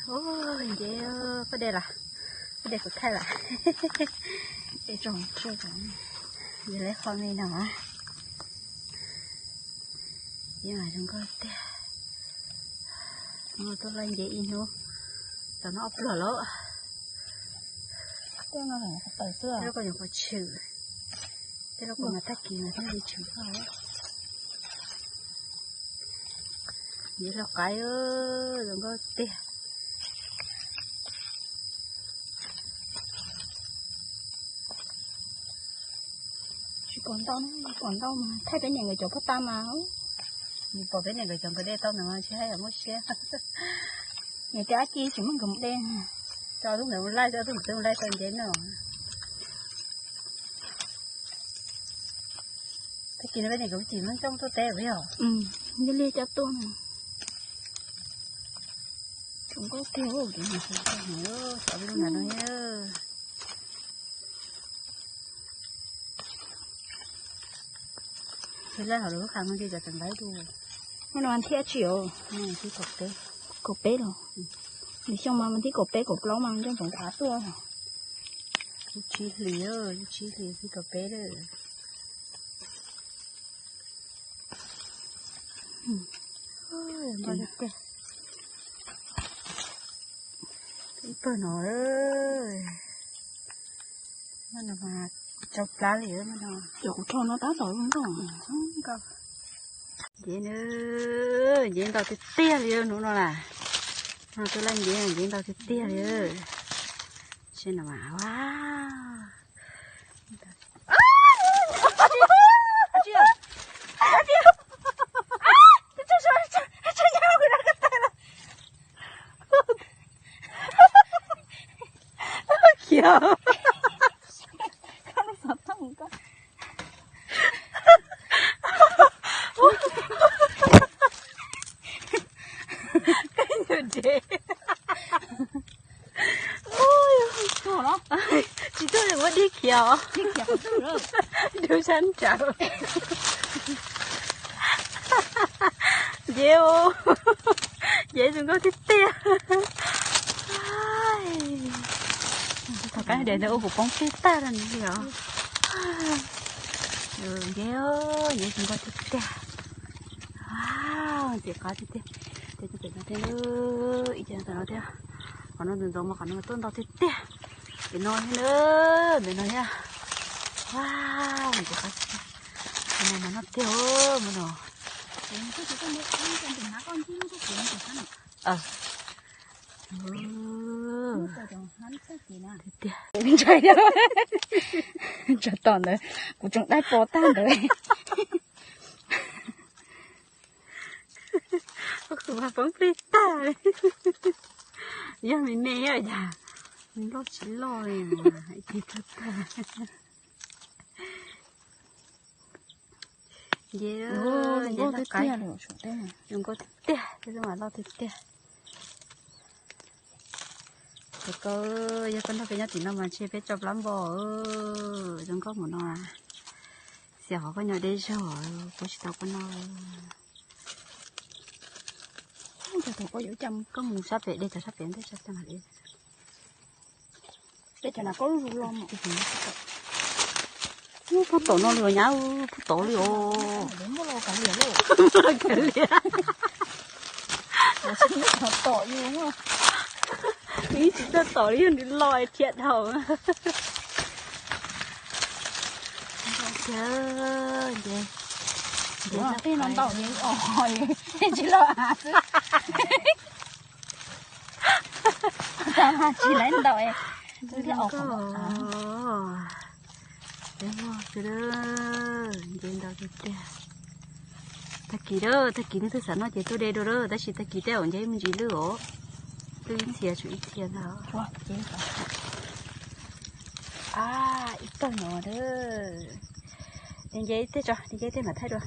Ua, nce pob dej lawm, pob dej kuv thaij lawm. Yog lawv qhov me no, nce mas zoo nkauj tiag. Tuaj laij nce ib hnub, tam no ob pluag lawm. Tej lub ko nyuam qhuav tshwm, tej lub ko mas tag kis mas thiaj li tshwm koj. Nce loj qaib, zoo nkauj tiag. Tsis pom ntau, pom ntau mas thaij peb niam nkawd cov pob tag mas. Nws pom peb niam nkawd cov nkawd de tau ntawd mas tsis hais muaj siab. Nws tias ab ci tsis muaj nkawd mus de, tso tub ntawd mus laij, tso tub ntawd mus laij tau nce no. Tag kis no peb niam nkawd tsis muaj coj tuaj teb yog. Liaj liaj coj tuaj. Tsuas nkauj tiag. Xav lub ntawd no. Ces lawv hauv lub qhov no ces cov tseem laib dua. Mas no mas thib tsi os? Thib kaum peb. Kaum peb los? Lwm xyoo mas mas thib kaum peb kaum plaub mas coj ntsoov qab tuaj. Lub tsib hlis, lub tsib hlis thib kaum peb lawm. Ib pawg no, no mas tsau plab li no. Cov kuv rho no tab tom zoo nkauj. Nce, nce ntau tiag tiag li hnub no na. No tuaj laij nce, nce ntau tiag tiag li. Seb no mas, khiav. Tsis tuaj li ua dib khiav os. Dub sab nraud. Nce, nce zoo nkauj tiag tiag. Tom qab de ntawd ua kuv poob plig tag li os. Nce, nce zoo nkauj tiag tiag. Ntxim qab tiag tiag. Ces pem no thiab, ib ce no thiab. Qhov no ntxoov ntxoov mas qhov no tuaj ntau tiag tiag. Pem no thiab, pem no thiab. Ntxim qab tiag tiag. Mus no mas noj tiag, mus no. Tiag tiag. Ntsaws tom ntawd, kuv tseem dai pos tag ntawd. Kuv mas poob plig tag li. Yog me me yog cas, loj tsis loj li, ib tug tag tag. Nce, nce loj qaib, zoo nkauj tiag tiag, tej zaum mas loj tiag tiag. Ces koj, yog koj nrog peb nyob tim no mas ntshe peb tso plab npo, zoo nkauj mus no. Xiam qhov koj nyob deb zog, kuv tsis tau koj noj. Koj mus sab pem, de cov sab pem ntej sab tag. Peb cov no koj lub zus los mas. Puag tom no li os nyab, puag tom li os. Muaj los kav liam. Tom yus. Ib tsis txawj tom li yog nws los thiab dhau. Nce, nce, tej no ntau, nce os, tsis los av xwb. Tsis laib ntaus, nce ntau tiag tiag. Tag kis, tag kis nej twb xav noj ces tuaj de dua lawm, tab sis tag kis tej zaum nce me ntsis lwj os. Lwj ib txhia tsum ib txhia ntag. Ib tag no, nce ib teg tso, nce ib teg mam thaij dua.